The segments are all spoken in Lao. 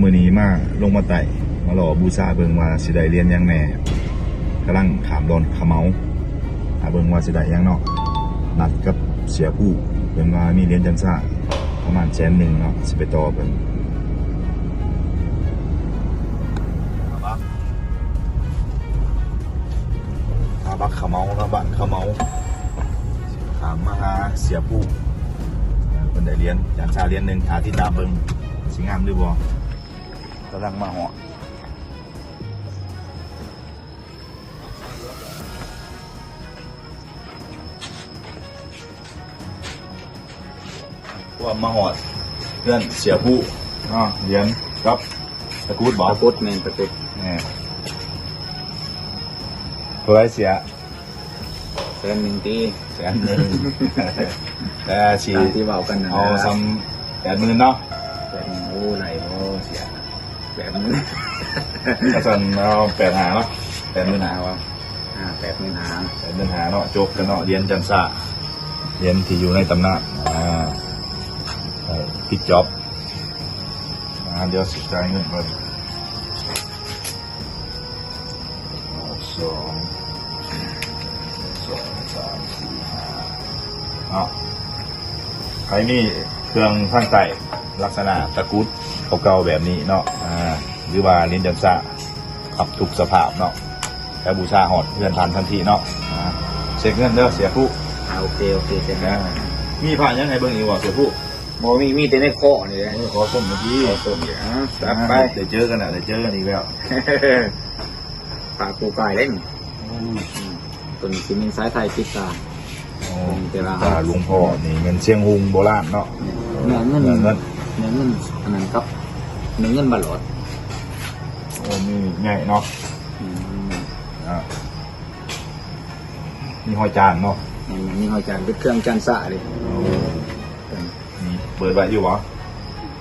ມື້ນີ້ມາ ລົງມາໃຕ້ ມາລໍບູຊາເບິ່ງວ່າຊິໄດ້ຫຼຽນຫຍັງແດ່. ກຳລັງຂ້າມດອນຂະເໝົາ ຖ້າເບິ່ງວ່າຊິໄດ້ຫຍັງເນາະ. ນັດກັບເສຍຜູ້ ເພິ່ນວ່າມີຫຼຽນຈັນຊາປະມານແສນໜຶ່ງເນາະ ຊິໄປຕໍ່ເພິ່ນ. ທ່າບັກຂະເໝົາເນາະ ບ້ານຂະເໝົາ ຂ້າມມາຫາເສຍຜູ້ ເພິ່ນໄດ້ຫຼຽນຈັນຊາຫຼຽນໜຶ່ງ ຖ້າຕິດຕາມເບິ່ງ ຊິງາມຫຼືບໍ່. ກຳລັງມາຮອດ ພວມມາຮອດເຮືອນເສຍຜູ້ເນາະ ຫຼຽນກັບຕະກຸດບໍ? ຕະກຸດ ແມ່ນຕະກຸດ. ແມ່ນ. ເທົ່າໃດເສຍ? ແສນໜຶ່ງຕິ? ແສນໜຶ່ງ ແຕ່ຊິ ຕາມທີ່ເວົ້າກັນນັ້ນ ເອົາ ນະ ສ່ຳແປດໝື່ນເນາະ. ແປດໝື່ນ ໂອ້ ໄດ້ບໍ່ເສຍ? ແປດໝື່ນ ຖ້າຊັ້ນເອົາແປດຫ້າເນາະ. ແປດໝື່ນຫ້າ ວ່າ ອ່າ ແປດໝື່ນຫ້າ ແປດໝື່ນຫ້າເນາະ. ຈົບກັນເນາະ ຫຼຽນຈັນຊາ ຫຼຽນທີ່ຢູ່ໃນຕຳນານ. ອ່າ ປິດຈອບ. ອ່າ ດຽວຊິຈ່າຍເງິນກ່ອນ. ສອງ ສອງ ສາມ ສີ່ ຫ້າ ເນາະ. ໃຜມີເຄື່ອງທາງໃຕ້ ລັກສະນະຕະກຸດເກົ່າໆແບບນີ້ເນາະ ອ່າ ຫຼືວ່າຫຼຽນຈັນຊາ ຮັບທຸກສະພາບເນາະ ແລ້ວບູຊາຮອດເຮືອນທ່ານທັນທີເນາະ. ອ່າ ເຊັກເງິນເດີເສຍຜູ້. ອ່າ ໂອເຄ ໂອເຄ ເຊັກເງິນ. ອ່າ ມີພະຫຍັງໃຫ້ເບິ່ງອີກບໍ່ເສຍຜູ້? ບໍ່ມີ ມີແຕ່ໃນຄໍນີ້ແຫຼະ. ເອີ ຂໍຊົມເມື່ອກີ້ ຂໍຊົມ. ອ່າ ຈັດໄປ. ໄດ້ເຈີກັນແລ້ວ ໄດ້ເຈີກັນອີກແລ້ວ. ພະປູກາຍເດ້ນີ້. ໂອ້ຍ ອືມ ຕົວນີ້ຊິມີສາຍໄຟຕິດຕາ. ອໍ ຕິດຕາຫຼວງພໍ່ນີ້ແມ່ນຊຽງຮຸ່ງໂບລານເນາະ. ເນື້ອເງິນ ເນື້ອເງິນ ອັນນັ້ນກັບເນື້ອເງິນບາຫຼອດ. ໂອ້ ມີໃຫຍ່ເນາະ. ອືມ ອ່າ ມີຮອຍຈານເນາະ. ແມ່ນ ມີຮອຍຈານ ເປັນເຄື່ອງຈັນຊາເດ້. ໂອ້ ມີເປີດໄວ້ຢູ່ບໍ່?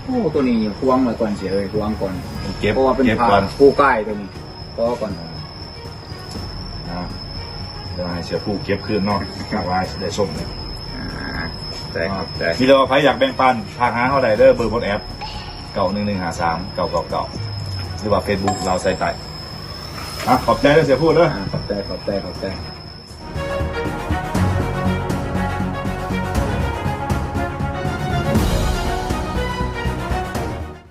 ໂອ້ ຕົວນີ້ຫວງໄວ້ກ່ອນເສຍເອີຍ ຫວງກ່ອນ ເກັບ ເພາະວ່າເປັນພະປູກາຍຕົວນີ້. ພໍກ່ອນ. ອ່າ ດຽວໃຫ້ເສຍຜູ້ເກັບຄືນເນາະ ວ່າຊິໄດ້ຊົມເລີຍ. ອ່າ ໄດ້ ຂອບໃຈ. ມີແຕ່ວ່າໃຜຢາກແບ່ງປັນ ທັກຫາເຮົາໄດ້ເດີ ເບີ WhatsApp ເກົ້າໜຶ່ງໜຶ່ງຫ້າສາມເກົ້າເກົ້າເກົ້າ ຫຼືວ່າ Facebook ລາວຊາຍໃຕ້. ອ່າ ຂອບໃຈເດີເສຍຜູ້ເດີ. ອ່າ ຂອບໃຈ ຂອບໃຈ ຂອບໃຈ.